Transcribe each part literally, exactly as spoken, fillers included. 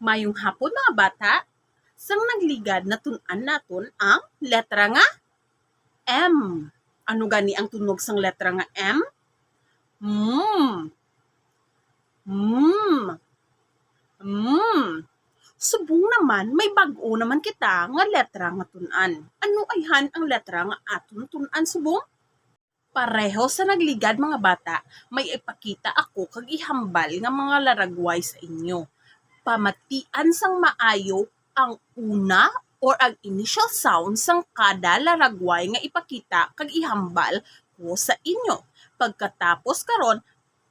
Mayong hapon, mga bata. Sang nagligad, natun-an naton ang letra nga M. Ano gani ang tunog sang letra nga M? Mm. Mm. Mm. Subong naman, may bag-o naman kita nga letra nga tun-an. Ano ayhan ang letra nga aton tun-an subong? Pareho sa nagligad, mga bata, may ipakita ako kag ihambal nga mga laragway sa inyo. Pamatian sang maayo ang una or ang initial sound sang kada laragway nga ipakita kag ihambal ko sa inyo. Pagkatapos karon,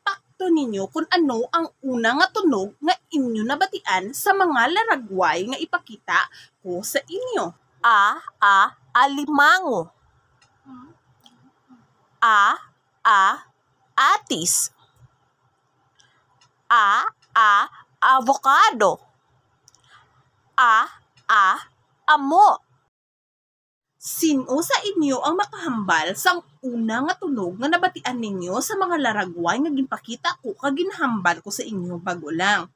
pakto ninyo kon ano ang una nga tunog nga inyo nabatian sa mga laragway nga ipakita ko sa inyo. A, a, alimango. A, a, atis. A, a, avocado. A, a, amo. Sin-o sa inyo ang makahambal sang una nga tunog nga nabatian ninyo sa mga laragway nga ginpakita ko kag ginhambal ko sa inyo bag-o lang?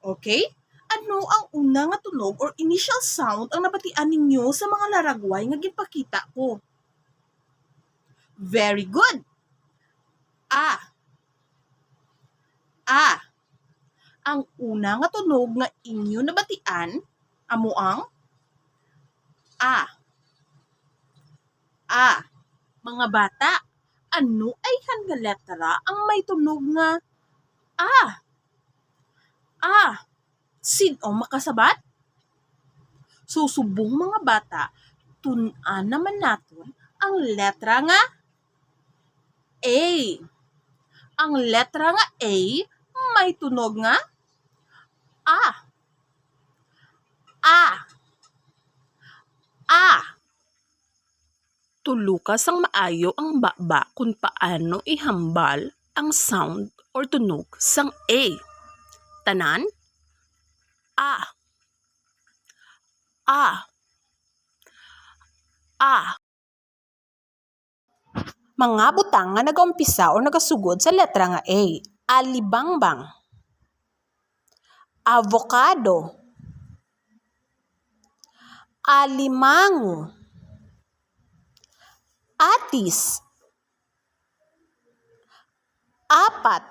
Okay? Ano ang una nga tunog or initial sound ang nabatian ninyo sa mga laragway nga ginpakita ko? Very good. A. A. Ang una nga tunog nga inyo nabatian amo ang A. A. Mga bata, ano ayhan nga letra ang may tunog nga A? A. Sin-o makasabat? So, subong, mga bata, tun-an naman naton ang letra nga A. Ang letra nga A may tunog nga A. A. A. Tuluka sang maayo ang baba kon paano ihambal ang sound or tunog sang A. Tanan? A. A. A. Mga butang nga nagaumpisa o nagasugod sa letra nga A. Alibangbang. Avocado. Alimango. Atis. Apat.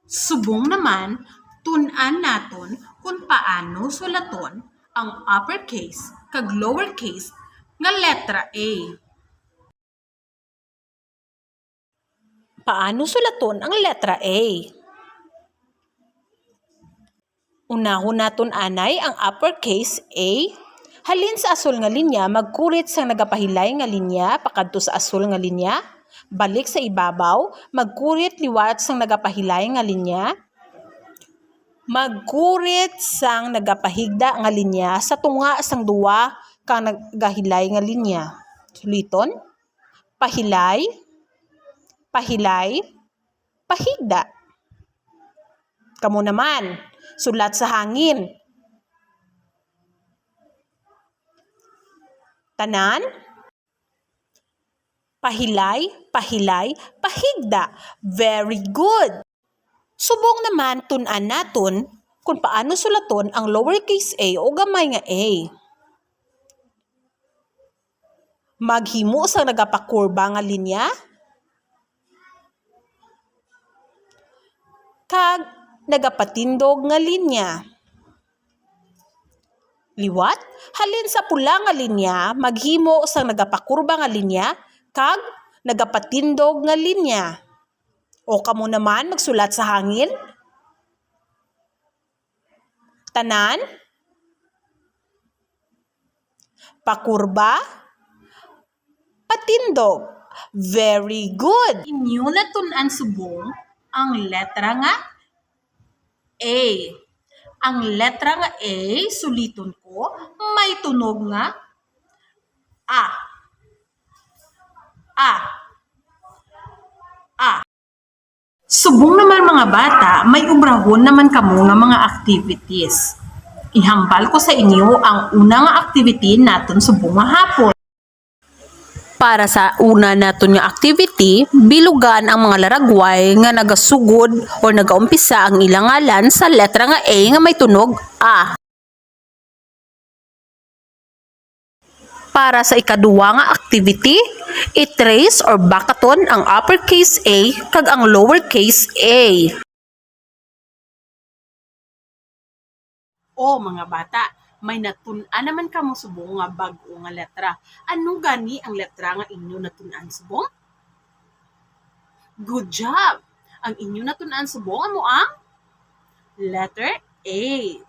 Subong naman, tun-an naton kon paano sulaton ang uppercase kag lowercase nga letra A. Paano sulaton ang letra A? Unahon naton anay ang uppercase A. Halin sa asul nga linya, magkurit sang nagapahilay nga linya pakadto sa asul nga linya. Balik sa ibabaw, magkurit liwat sang nagapahilay nga linya. Magkurit sang nagapahigda nga linya sa tunga sang duwa ka nagahilay nga linya. Suliton, pahilay, pahilay, pahigda. Kamo naman, sulat sa hangin. Tanan? Pahilay, pahilay, pahigda. Very good. Subong naman, tun-an naton kon paano sulaton ang lowercase a o gamay nga a. Maghimo sang nagapakurba nga linya kag nagapatindog nga linya. Liwat, halin sa pula nga linya, maghimo sang nagapakurba nga linya kag nagapatindog nga linya. O kamo naman, magsulat sa hangin. Tanan? Pakurba? Patindog. Very good. Inyo natun-an subong ang letra nga A. Ang letra nga A, suliton ko, may tunog nga A. A. A. Subong naman, mga bata, may obrahon naman kamo nga mga activities. Ihambal ko sa inyo ang una nga activity naton subong nga hapon. Para sa una naton nga activity, bilugan ang mga laragway nga nagasugod or nagaumpisa ang ilang ngalan sa letra nga A nga may tunog A. Para sa ikaduha nga activity, i-trace or bakaton ang uppercase A kag ang lowercase a. O, mga bata, may natun-an naman kamo subong nga bag-o nga letra. Ano gani ang letra nga inyo natun-an subong? Good job! Ang inyo natun-an subong amo ang letter A.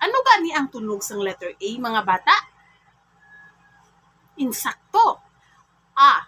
Ano gani ang tunog sang letter A, mga bata? Insakto. A.